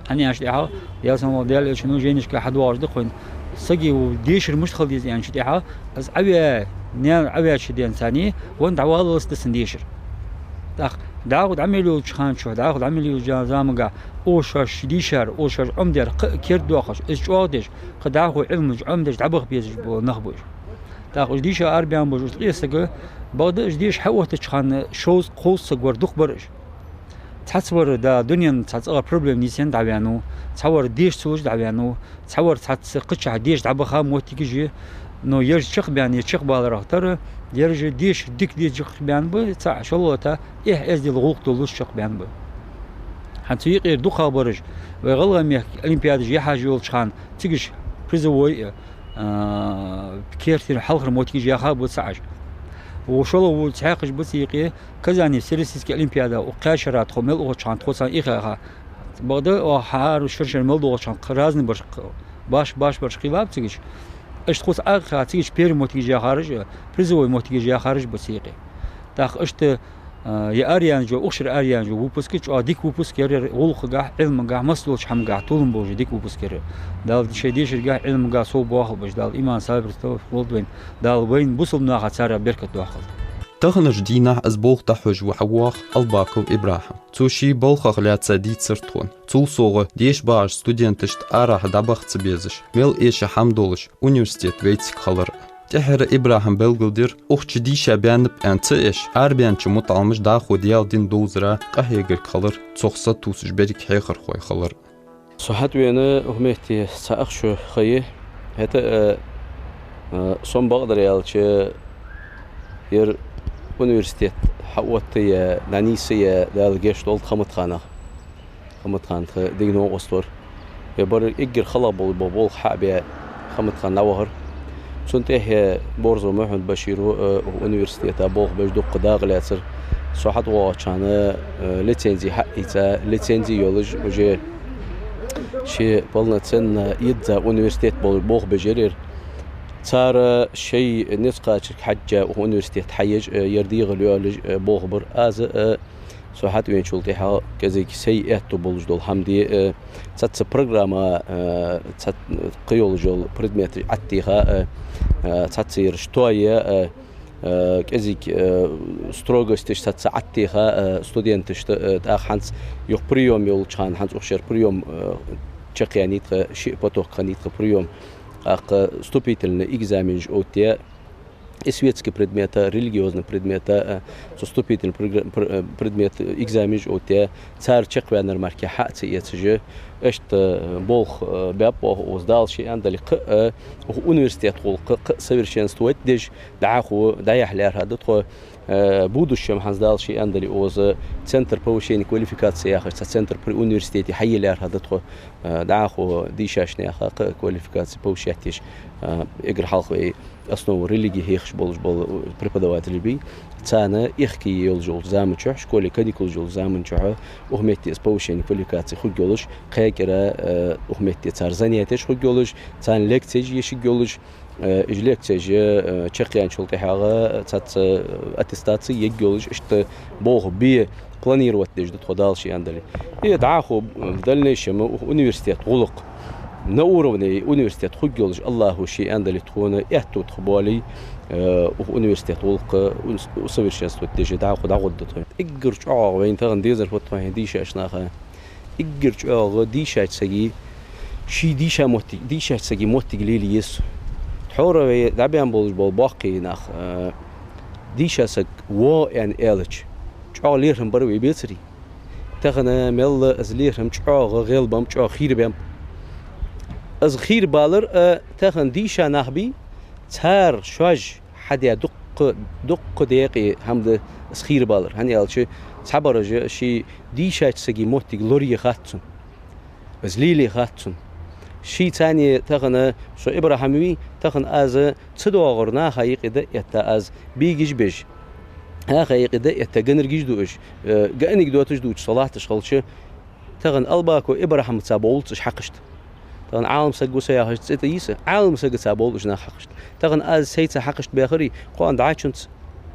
ХӀана аьлча тӀехьа, Даьла салам хилда цунна, жайнашка хьадоагӀаш да-кх вайна. Сага дешар мишта хила деза аьнначул тӀехьа, из Ӏоваь, наьна Ӏоваьча денз царна, венна дӀаваллалца да цун дешар. ТӀаккха дӀахо дӀа мел йолча хана чухь, дӀахо дӀа мел йолча замангахь, укхаза шоаш дийшар, укхаза шоаш Ӏомадаьр кхы а кердадоахаш, из чӀоагӀдеш, кхы дӀахо Ӏилманца Ӏомадеш дӀабаха безаш бола нах ба уж. ТӀаккха уж дийша арабаьнна болаш, уж ткъаь саг, бакъда уж деша хьаоттача хана шовзткъа-кховзткъа саг вар дукха бар уж. Цхьацца вар, да, дунен цхьа цӀагӀара проблема нийсъенна дӀаваьннав, цхьавар деша ца луш дӀаваьннав, цхьавар цхьацца кхычахьа деша дӀабаха моттигаш я, но ераш чакхбаьнна, е чакхбаларах тара, ераш деша дика деза чакхбаьнна ба, цхьа шоллагӀа тӀа эхь-эздел гӀулакх долаш чакхбаьнна ба. ХӀанз цу юкъера дукхагӀбараш, вай ГӀалгӀай мехка олимпиадаш яхьаш йолча хана, цигаш призовой, а, кертера хьалхара моттигаш яьха ба цхьабараш. Ва шоллагӀа ва цхьаькхаш ба цу юкъе, Казане Всероссийски олимпиада, укх кхаь шера тхо мел ухача хана, тхо царна ихаха. Бакъда, оаха хӀара шера-шера мел догӀача хана, кхы разный бараш, кхы баш-, баш бараш хилаб цигаш. Иштта тхоца Ӏохайша, цигаш первый моттигаш яьхараш а, призовой моттигаш яьхараш а ба цу юкъе. ТӀаккха иштта, а, е араяьнна йола, укх шера араяьнна йола выпуск, чӀоагӀа дика выпуск яр ер, гӀулакхагахь, Ӏилмангахь, массадолча хӀамангахь толам болаш дика выпуск яр ер. Дала шоай дешаргахь, Ӏилмангахь сов боахалба уж, Дала иман, сабар, тавфикъ лолда вайна. Дала вайна, бусалба наха царех беркат доаккхалда. Таханарча дийнахьа из болх дӀахьош ва хьавоагӀа Албаков ИбрахӀим. Цо ший балхах лаьца дийцар тхона. Цул совгӀа, деша багӀача студенташта арахьа дӀабаха ца безаш, мел эша хӀама долаш, университет вайцига хилар. ТӀеххьара ИбрахӀима белгалдир, укх чу дийша баьннаб аьнна ца эш, арабаьннача мутаӀаламаша дӀахо Даьла дин довзара къахьегарг хилар, цох сатувсаш берригаш хьехархой хилар. Со хьатӀавена укх метте цхьа ах шу ха я. ХӀаьта а, а, со-м, бакъдар аьлча, ер университет хьаотта е дӀанийсса е, Дала гешт долда, Хаматханах. Хаматхан тха дика новкъост вар. Е бар эггара халагӀа бола бо-, болх хьа а баь, Хаматхан дӀавахар. Цунна тӀехьа Борзов Мухьмад-Башира, э, университета болх беш дукха дакъа лаьцар. Со хьатӀавоагӀача хана, э, лицензи хьа а ийца, лицензи йолаш, уже ше полноценно йизза университет бол-, болх беш яр ер. Цар шоай низ кхачарга хьежжа укх университет хьаеш, э, ер дегӀал йоалаш, э, болх бар. Аз, э, Со хьатӀавеначул тӀехьагӀа кӀезига сай аьттув болаш дола хӀама де, э, цхьацца программа, э, цхьа-, кхы йолаш йола предметаш Ӏаттеха, э, э, цхьацца ераш тоае, э, э, кӀезига, э, строгосташ цхьацца Ӏаттеха, э, студенташта, э, тӀаккха хӀанз юха приём йолча хана, хӀанз укх шера приём, э, чакхъяьннай тха, шиъ поток хиннай тха приём, тӀаккха вступительный экзаменаш оттаяь, и светски предмета, религиозни предмета, э, цу вступительни програ-, пр-, э, предмет, э, экзаменаш оттаяь, цар чакхваьннар мара хьа а ца эцаш, иштта, э, болх, э, баьб оаха укхаза, Дала ше аьннадале, кхы а, э, укх университет гӀулакх кхы а совершенствовать деш, дӀахо дӀаяхьа лаьрхӀа да тхо, э, будущем хӀанз, Дала ше аьннадале, укхаза центр повышения квалификации яхаш цхьа центр при университете хьае лаьрхӀа да тхо, э, дӀахо дийшача наьха кхы а квалификаци повышать еш, э, эггара хьалха вай основу религии хьехаш болаш бола преподавателаш бий. Царна ихки йолаш йолча заман чухь, школе каникулаш йолча заман чухь, укх метте из повышение квалификации хургйолаш, кхаь кӀира, э, укх метте цар занятеш хургйолаш, царна лекцеш ешаргйолаш, э, уж лекцеш, э, чакхъяьнначул тӀехьагӀа цхьацца аттестаци ергйолаш, иштта болх бе планировать деш да тхо, Дала ше аьннадале. И дӀахо, э, в дальнейшем укх университет гӀулакх на уровне университет хургйолаш, АллахӀа ше аьннадале, тхона аьттув тха боале, э, укх университет гӀулакх ун-, усовершенствовать деш дӀахо дӀагӀоргда тхо. Эггара чӀоагӀа вайна тахан дезар фуд тхона, хьай дийшача наха? Эггара чӀоагӀа дийшача сага ший дийша моттиг, дийшача сага моттиг лелае еза. Тхьовра вай дӀабаьнна болаш бола боккхий нах, э, дийша саг воагӀа аьнна аьлча, чӀоагӀа лерхӀам бар вай бецарий? Тахан мел из лерхӀам чӀоагӀа гӀелбеннаб, чӀоагӀа хийрабеннаб. Из хийрабалар, э, тахан дийша нах бий, цар шоаш хьадаь дуккха, дуккха декъе хӀама да из хийрабалар. ХӀана аьлча, цхьабараш ший дийшача сага моттиг лорае хац цунна. Из лелае хац цунна. Ший царна тахан, со ИбрахӀим вий, тахан аз ца доагӀар наха юкъе дӀаэтта, аз бегаш беш, наха юкъе дӀаэтта ганаргаш ду уж, э, га анекдоташ дувцаш со латташ хилча, тахан Албаков Ибрахьимца болаш уж хьакхашта. Тахан Ӏалам саг ва со яхаш цӀи тӀа йиса, Ӏалам сагаца болаш уж нах хьакхашта. Тахан аз сайца хьакхашта баьхарий, кхоана дӀачунца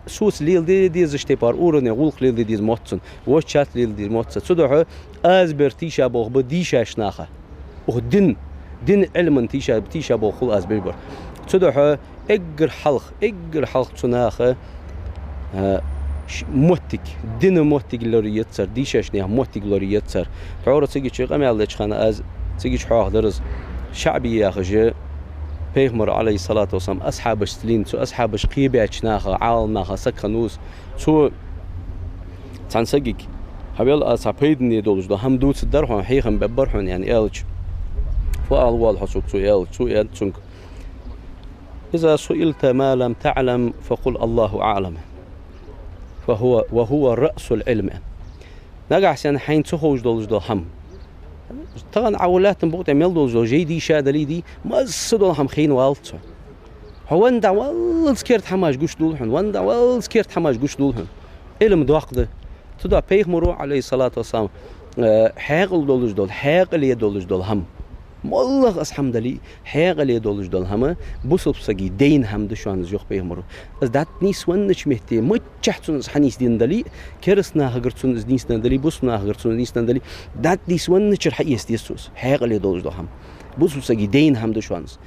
соца леладе дезаш тайпара уровне гӀулакх леладе деза мотт цун, воччаца леладе деза мотт цун. Цудухьа аз бер тийша болх ба дийшача наха. Укх дин, дин Ӏилман тийша, тийша болх хул аз беш бар. Цудухьа эггара хьалха, эггара хьалха цу наха, а, ш-, моттиг, дина моттиг лорае еза цар, дийшача наьха моттиг лорае еза цар. Тхьовра цига чу къамаьл деча хана аз цига чу хьоахадаьр из, ШаӀби яхаш, пайхамара, Ӏалайхи ссалату вассалам, асхьабашца лийнна, цу асхьабаша кхебаьча наха, Ӏаламнаха саг хиннав из. Цо цхьан сагага: «Хьавел, аз цхьа пайдане долаш дола хӀама дувцаргдар хьона, хьехам бергбар хьона», — аьнна аьлча, «Фу ала воалл хьо сога?» — цо аьлча, цо аьннад цунга: «إذا سئلت ما لم تعلم فقل الله أعلم، فهو، وهو رأس العلم». Нагахьа санна хьайна ца ховш долаш дола хӀама, тахан Ӏа укх лаьттан букъа тӀа мел долаш дола жай дийша дале а, масса дола хӀама хайна валац хьо. Хьо венна дӀаваллалца керда хӀамаш гуш доал хьона, венна дӀаваллалца керда хӀамаш гуш доал хьона. Ӏилма доккха да. Цудухьа пайхамара, Ӏалайхи ссалату вассалам, э, хьаькъал долаш дола, хьаькъале долаш дола хӀама, моллагӀа из хӀама дале а, хьаькъале долаш дола хӀама бусалба сага дайна хӀама да шоана из, йоах пайхамара. Из дӀатӀанийсвеннача метте, миччахьа цунна из хьанийсденна дале а, кераста нахагара цунна из нийсденна дале а, бусалба нахагара цунна из нийсденна дале а, дӀатӀанийсвенначара хьаэца деза цо из, хьаькъале долаш дола хӀама. Бусалба сага дайна хӀама да шоана из.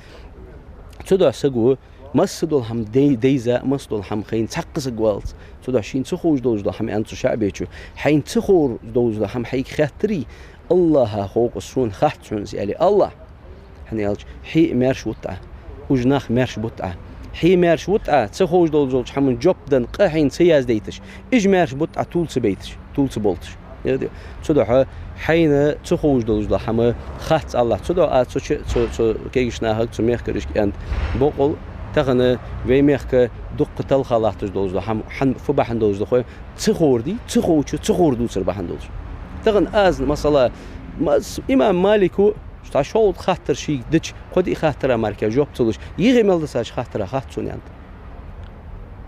Цудухьа саго масса дола хӀама дей-, дайза, масса дола хӀама хайна цхьаккха саг валац. Цудухьа шийна ца ховш долаш дола хӀама, аьннад цу ШаӀбечо, хьайна ца ховш долаш дола хӀама хьайга хаьттарий, АллахӀа хов-кх из, сона хац хьона из, аьле, АллахӀ. ХӀана аьлча, хье а маьрша вут Ӏа, уж нах маьрша бут Ӏа. Хье маьрша вут Ӏа, ца ховш долаш долча хӀаман жоп денна къа хьайна ца яздайташ, уж маьрша бут Ӏа тувла ца байташ, тувла ца болташ. Цудухьа хьайна ца ховш долаш дола хӀама хац АллахӀа. Цудухьа аз цу ча-, цу, цу кегийча нахага, цу мехкарашка аьннад: боккъал тахан вай мехка дукха талха латташ долаш дола хӀама, хӀан-, фу бахьан долаш да хой, ца ховр дий, ца ховчо ца ховр дувцар бахьан долаш. Тахан аз, масала, мас-, имам Малико цхьа шовзткъа хаттар шийга дича, кхо-диъ хаттара мара жоп ца луш, йиъ мел дисача хаттара хац сона, аьннад.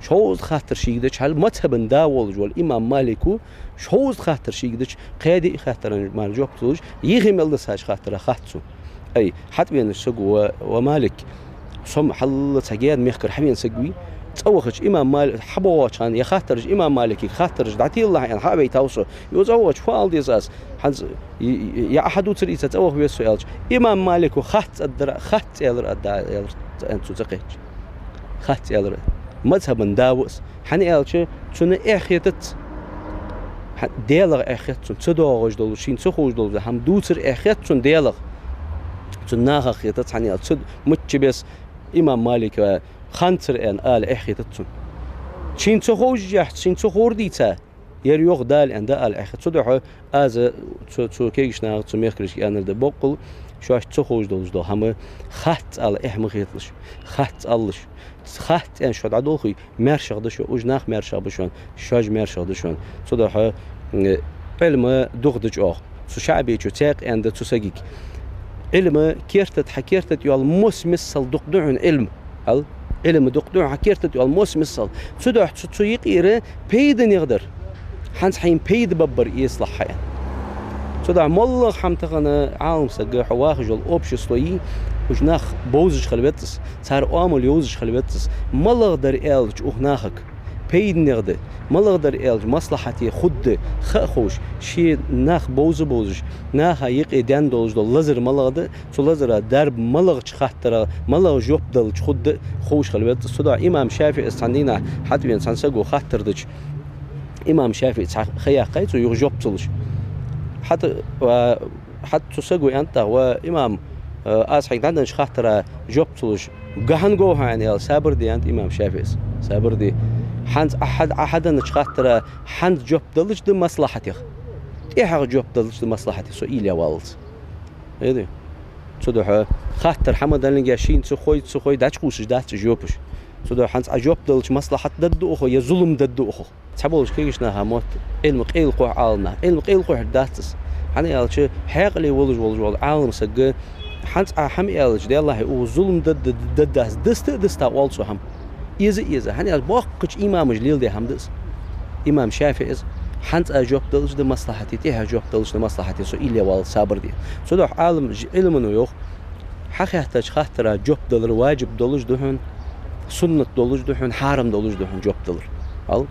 Шовзткъа хаттар шийга дича, хьал мазхӀаба да волаш вола имам Малико шовзткъа хаттар шийга дича, кхо-диъ хаттара мара жоп ца луш, йиъ мел дисача хаттара хац сона. Ай, хьатӀавенача саго: «Ва, ва Малик, со-м хьалла цхьа гаьна мехкара хьавена саг вий. ЦӀавахача имам Мали-, хьабоагӀача хана ер хаттараш имам Маликага хаттараш дӀателалахь аьнна хьа а вайтав со. Юха цӀавахача фу ала деза аз? ХӀанз е, е, е Ӏа хьадувцар ийца цӀаваха веза со», — аьлча, имам Малико: «Хац аргдар, хац аьлар аргда», — аьлар, аьннад цо ца кхаьчача. «Хац аьлар». МазхӀаба да ва из. ХӀана аьлча, цунна эхь хетац. ХӀа-, Даьлах эхь хет цунна, ца доагӀаш дола, шийна ца ховш дола хӀама дувцар эхь хет цунна Даьлах. Цунна нахах хетац, хӀана аьлча, ца д-, мичча беса имам Малика ханцар аьнна ала эхь хетац цунна. Шийна ца ховш яхьц, шийна ца ховр дийца, ер йоах Дала аьнна дӀаала эхь хет. Цудухьа аз цу, цу кегийча нахага, цу мехкарашка аьннар да: боккъал шоашта ца ховш долаш дола хӀама хац ала эхь ма хеталаш, хац алалаш. Хац аьнна шо дӀадолхе, маьршагӀа да шо, уж нах маьршагӀа ба шоана, шоаш маьршагӀа да шоана. Цудухьа, м, Ӏилма дукха да чӀоагӀа. Цу ШаӀбечо цхьаькха аьннад цу сагага: «Ӏилма керта тӀа, хьа керта тӀа йола мос миссел дукха да хьона Ӏилма». Ал, Ӏилма дукха да хьона хьа керта тӀа йола мос миссел. Цудухьа цу, цу юкъера пайданегӀа дар. ХӀанз хьайна пайда баргбар эцалахь хьа, аьнна. Цудухьа моллагӀа хӀама тахан Ӏалам сага, хьо вахаш йола общество йий, уж нах бовзаш хила веза из, цар оамал йовзаш хила веза из. МалагӀа дар аьлча укх нахага пайданегӀа да, малагӀа дар аьлча маслахьате хургда ха а ховш, ший нах бовза-бовзаш, наха юкъе даьнна долаш дола лазар малагӀа да, цу лазара дарба малагӀча хаттара, малагӀа жоп далча хургда ховш хила веза из. Цудухьа имам ШафиӀийс цхьан дийнахьа хьатӀавена цхьан саго хаттар дича, имам ШафиӀий цхьа ха яьккхай цо, юха жоп ца луш. ХьатӀа, ва, хьатӀа цу саго аьннад тӀаккха: «Ва имам, э, аз хьайга дӀаденнача хаттара жоп ца луш, га хӀана гов хьо?» — аьнна, аьлча, сабар де, аьннад имам ШафиӀийс. Сабар де. ХӀанз Ӏа хьа-, Ӏа хьаденнача хаттара хӀанз жоп далча да маслахьатех, тӀехьагӀа жоп далча да маслахьатех со уйла е валлалца. Эди? Цудухьа хаттар хьа ма даллинге, шийна ца хой, ца хой, дӀачукхувсаш дац уж жопаш. Цудухьа хӀанз Ӏа жоп далча маслахьат дергда укхо, е зулам дергда укхо. Цхьаболча кегийча наха мотт: «Ӏилма къайлакхухь, Ӏалам нах, Ӏилма къайлакхухьаш дац из». ХӀана аьлча, хьаькъале волаш, волаш вола Ӏалам саг, хӀанз Ӏа хӀама аьлча, Даьллахьа, укхо зулам дергда, дергдац, диста а диста оал цо хӀама. Эза а эза. ХӀана аьлча, боккхача имамаша леладаь хӀама да из. имам ШафиӀийс: хӀанз аз жоп далаш да маслахьате, тӀехьа жоп далаш да маслахьате, со уйла е валлалца сабар де. Цудухьа Ӏалам, Ӏилмано йоах: хьахаьттача хаттара жоп далар ваджиб долаш да хьона, суннат долаш да хьона, хьарам долаш да хьона жоп далар. Ал,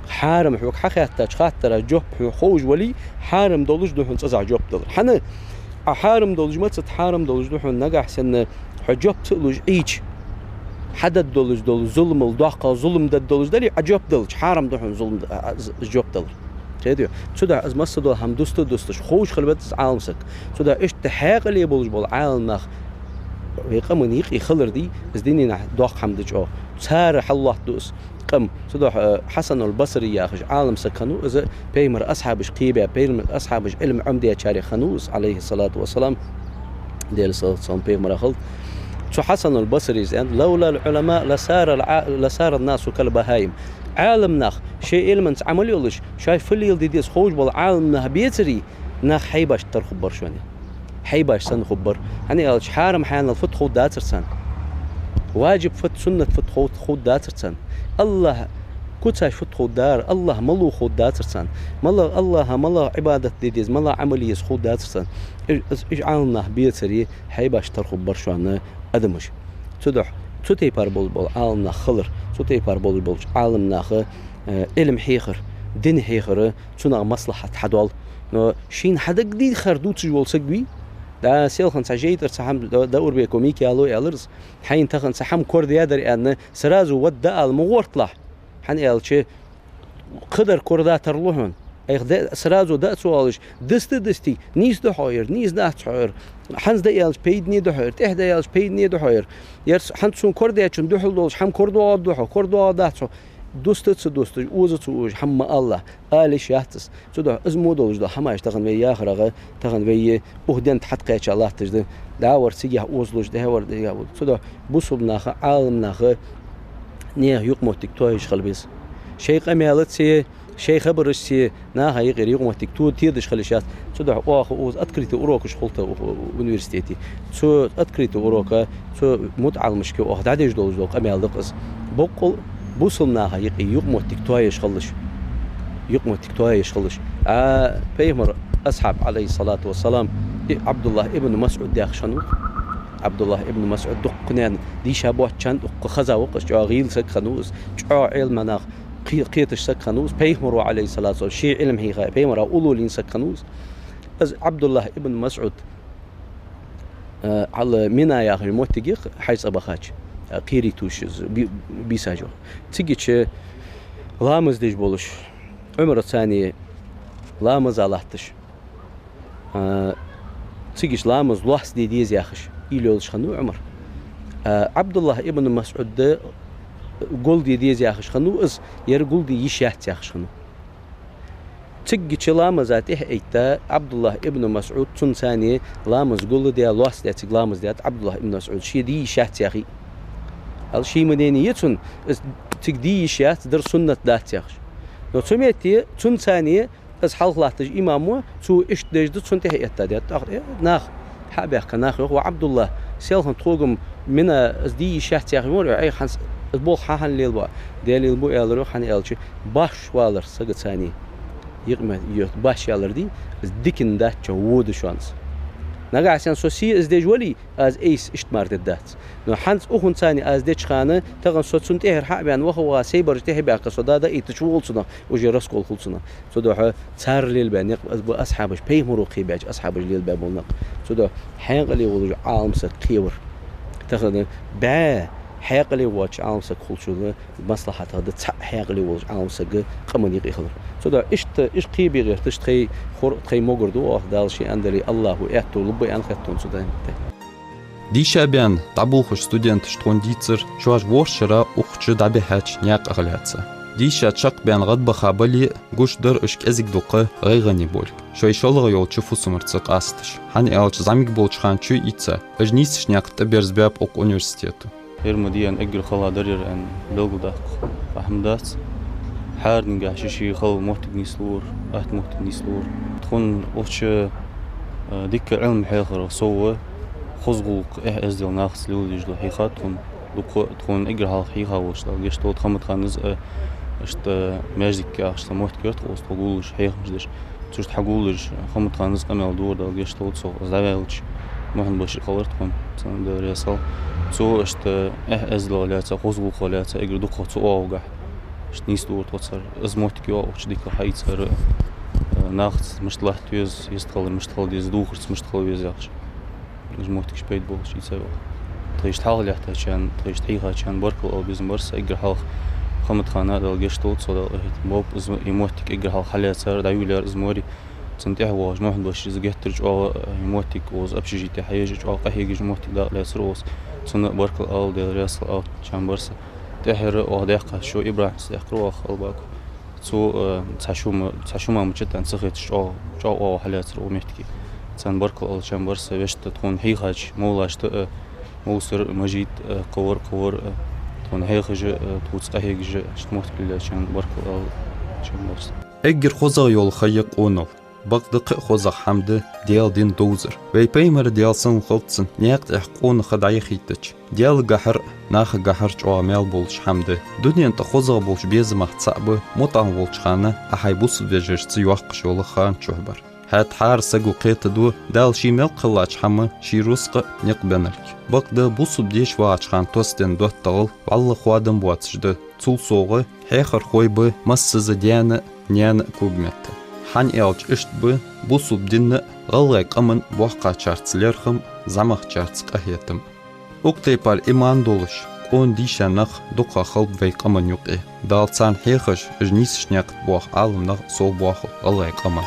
хьарам хьога хьахаьттача хаттара жоп хьона ховш вале, хьарам долаш да хьона цкъаза жоп далар. ХӀана? Ӏа хьарам долаш, маца да хьарам долаш да хьона? Нагахьа санна хьо жоп ца луш Ӏийча, хьа дад долаш дола зуламал доккха зулам дад долаш дале, Ӏа жоп далча, хьарам да хьона зулам д-, а, а, з-, жоп далар. Кхетий? Цудухьа из массадола хӀама дуста а дусташ, ховш хила веза из Ӏалам саг. Цудухьа иштта хьаькъале болаш бола Ӏалам нах вай къаман юкъе хилар дий, из дунен тӀа доккха хӀама да чӀоагӀа. Цар хьаллоаттаду из къам. Цудухьа, э, Хьасанул Басри яхаш Ӏалам саг хиннав, из пайхамара асхьабаш кхебаь, пайхамара асхьабаша Ӏилма Ӏомадаьчарех хиннав из, Ӏалайхи ссалату вассалам, Даьла салот-салам пайхамара хилда. Цу Хьасанул Басрийс аьннад: «لولا العلماء لصار الع-، لصار الناس كالبهائم». Ӏалам нах шоай Ӏилманца Ӏамал йолаш, шоаш фу леладе деза ховш бола Ӏалам нах бецаре, нах хьайбашта тара хургбар шоана. Хьайбаш санна хургбар. ХӀана аьлча, хьарам-хьанал фуд ховргдацар царна. Ваджиб фуд, суннат фуд хов-, ховргдацар царна. АллахӀ куцаш фуд ховргдар, АллахӀ малув ховргдацар царна. МалагӀа АллахӀа, малагӀа Ӏибадат де деза, малагӀа Ӏамал е еза ховргдацар царна. Уж, уж, уж Ӏалам нах бецаре, хьайбашта тара хургбар шоана адамаш. Цудухьа цу тайпара болаш бола Ӏалам нах хилар, цу тайпара болаш болча Ӏалам наха, э, Ӏилма хьехар, дин хьехар, цунах маслахьат хьадоал. Но шийна хьадагадехар дувцаш вола саг вий, да, селхан цхьа жейтӀара цхьа хӀама Д-, Даурбеков Микаила аьлар из: хьайна тахан цхьа хӀама корадаьдар аьнна, сразу вад да ала ма гӀорталахь. ХӀана аьлча, кхыдар корада тарлу хьона. Айха де-, сразу да а ца оалаш, дусте-дусте, нийса да хьо ер, нийса дац хьо ер. ХӀанз да аьлча, пайдане да хьо ер, тӀехьа да аьлча, пайдане да хьо ер. Ер с-, хӀанз сона корадаьчун духьал долаш хӀама корадоагӀаргда хьо, корадоагӀаргдац хьо. Дусте а ца дусташ, оза а ца озаш хӀама ма алалахь, ала йиш яц из. Цудухьа из мо долаш дола хӀамаш тахан вай яхарагӀа, тахан вай укх ден тӀа хьатӀакхаьча латташ да, дӀавар цигахьа озалуш, дӀавар дигахьа озалуш. Цудухьа бусалба наха, Ӏалам наха наьха юкъамоттиг тоаеш хила беза. Шоай къамаьлаца, шоай хабарашца наха юкъера юкъамоттиг то-, тедаш хила йиш яц. Цудухьа оаха укхаза открытый урокаш хул тха укх университете. Цу открытый урока цу мутаӀалимашка оаха дӀадеш долаш дола къамаьл да-кх из. Боккъал бусалба наха юкъе юкъамоттиг тоаеш хилалаш. Юкъамоттиг тоаеш хилалаш. А, пайхамара асхьаб, Ӏалайхи ссалату вассалам, и ӀабдуллахӀ ибн МасӀуд яхаш хиннав. ӀабдуллахӀ ибн МасӀуд дуккха наьна дийша боацачарна дуккха хеза ва-кх из, чӀоагӀа гӀийла саг хиннав из, чӀоагӀа Ӏилманах кхе-, кхеташ саг хиннав из, пайхамаро, Ӏалайхи ссалату вассалам, ший Ӏилма хьийха, пайхамара уллув лийнна саг хиннав из. Из ӀабдуллахӀ ибн МасӀуд, э, хьал Мина яхача моттиге хьажцӀа бахача, э, кхерий тувсаш из, би-, бийсаш йоах. Цигача ламаз деш болаш, Ӏумара царна ламаза латташ, а, цигача ламаз лоацца де деза яхаш, уйла йолаш хиннав Ӏумар. А, ӀабдуллахӀ ибн МасӀуда гулде деза яхаш хиннав из, ер гулде йиш яц яхаш хиннав. Цигача ламаза тӀехьа а этта, ӀабдуллахӀ ибн МасӀуд цунца цхьана ламаз гулдаь, лоацца даь цига ламаз даьд ӀабдуллахӀ ибн МасӀуда, ше де йиш яц яхий. Ал ший мнени я цун, из цига де йиш яц, дар суннат дац яхаш. Но цу метте цунца цхьана из хьалха латташ имам ва, цо иштта деш да, цунна тӀехьа этта даьд. ТӀаккха, э, нах, хьа а баьхка, нах йоах: «Ва ӀабдуллахӀ, селхан тхога-м Мина из де йиш яц яхаш вар, Ӏайха хӀанз из болх хьа хӀана лелабу?» «Де лелабу», — аьлар йоах, хӀана аьлча, башха валар сагаца цхьана, юкъамоттиг башха ялар дий, из диканна дац, чӀоагӀа во да шоана из. Нагахьа санна со се из деш вале, аз айса иштта мара дергдац. Но хӀанз укхунца цхьана аз деча хана, тахан со цунна тӀехьара хьа а ваьнна, ваха-ваха, сайбараш тӀехьа а баьхка, со да даийтача вола цунах, уже раскол хул цунах. Цудухьа цар лелабаь никъ ба асхьабаша, пайхамаро кхебаьча асхьабаша лелабаь бола никъ. Цудухьа хьаькъале волаш Ӏалам саг кхевар. Тахан бӀаь хьаькъале воацача Ӏалам саг хулачул маслахьатагӀа да цхьа хьаькъале волаш Ӏалам саг къаман юкъе хилар. Цудухьа иштта, иштта кхебе гӀерташ тхоай хор-, тхоай могар да оаха, Дала ше аьннадале, АллахӀа аьттув лургба аьнна хет тхона цу ден тӀа. Дийша баьнна дӀаболхаш студенташа тхона дийцар, шоаш ворхӀ шера укх чу дӀабихьача наькъах лаьца. Дийша чакхбаьнна гӀадбаха бале а, гуш дар уж кӀезига-дукха гӀайгӀане болга, шоай шоллагӀа йолча фусамарца къасташ. ХӀана аьлча, зӀамига болча хана чу а ийца, уж нийсача наькъа тӀа берзабаьб укх университето. Ер ма дий аьнна эггара хала дар ер аьнна белгалдаккха хӀама дац. ХӀара дийнахьа ший-ший хала моттиг нийслора, атта моттиг нийслора. Тхона укх чу, э, дика Ӏилма хьехарах совгӀа, хоза гӀулакх, эхь-эздел нахаца леладеш да хьийхад тхона. Дукха тхона эггара хьалха хьийха волча Дала гешт долда Хаматханас а, Иштта маьждиг яхаш цхьа моттиг яр тха, укхаза тхо гуллуш, хьехамаш деш. Цу чу тхо гуллуш, Хаматхана из къамаьл дора, Дала гешт долда цох, из дӀаваьлча, Мухьмад-Башир хилар тхона, цунна Дала раьза хилва. Цо иштта эхь-эздел лаьца, хоза гӀулакх лаьца, эггара дукхагӀа цу оагӀорахьа иштта нийсдора тхо цар. Из моттиг йоагӀача дика хьаийцар, э, нахаца мишта латта веза, йистхилар мишта хила деза, дувхарца мишта хила веза яхаш. Уж моттигаш пайда болаш ийцай оаха. Тхоашта хьалха лаьттачарна, тхоашта хьийхачарна баркал ала безам бар са, эггара хьалха Хаматхана, Дала гешт долда цох, Дала къахетам болба, из мо-, из моттиг эггара хьалха хьалаьцар, дӀайолаяьр из море. Цунна тӀехьа воагӀаш Мухьмад-Башир из геттара чӀоагӀа, э, из моттиг, укхаза общежитие хьаеш, чӀоагӀа къахьегаш моттиг дакъа лаьцар укхаза. Цунна а баркал ала, Дала раьза хилва, чам бар са. ТӀехьара оаха даьккхача шо ИбрахӀима даьккхар оаха Албаку. Цо, э, цхьа шу ма-, цхьа шу мара мичад аьнна ца хеташ, чӀоагӀа, чӀоагӀа оагӀув хьалаьцар укх моттиге. Царна баркал ала, чам бар са, вешта тхона хьийхача мовлашта а, э, Мовсар, Мажид, э, кхывар, кхывар, э, тхона хьехаш а, э, тхоца къахьегаш а, иштта моттиг лелаечарна баркал ала, чам бар са. Эггара хозагӀа йола ха я къонал. Бакъда кхы а хозагӀа хӀама да Даьла дин довзар. Вай пайхамара, Даьла салам хилда цунна, наькъа тӀа къона ха дӀаяхийтача, Даьлагахьара, нахагахьара чӀоагӀа маьл болаш хӀама да. Дунен тӀа хозагӀа болча безамех цаӀ ба мутӀахьа волча хана Ӏа хьай бусалба вежарашца йоаккхаш йола хана чухь бар. ХӀаьта хӀара саго кхетаду Дала ший мел кхеллача хӀаман ший рузкъа никъ беннарг. Бакъда бусалба деша вагӀача хана тоссаденна доттагӀал вӀалла хоадам боацаш да. Цул совгӀа, хьехархой ба массаза даьна а, наьна а когаметта. ХӀана аьлча, иштта ба бусалба дина а, гӀалгӀай къаман а боккхагӀчарца лерхӀам а, зӀамагӀчарца къахетам а. Укх тайпара иман долаш, къона дийша нах дукха хилба вай къаман юкъе. Дала царна хьехаш, уж нийсача наькъа тӀа боаха Ӏаламнах совбоахалба гӀалгӀай къаман.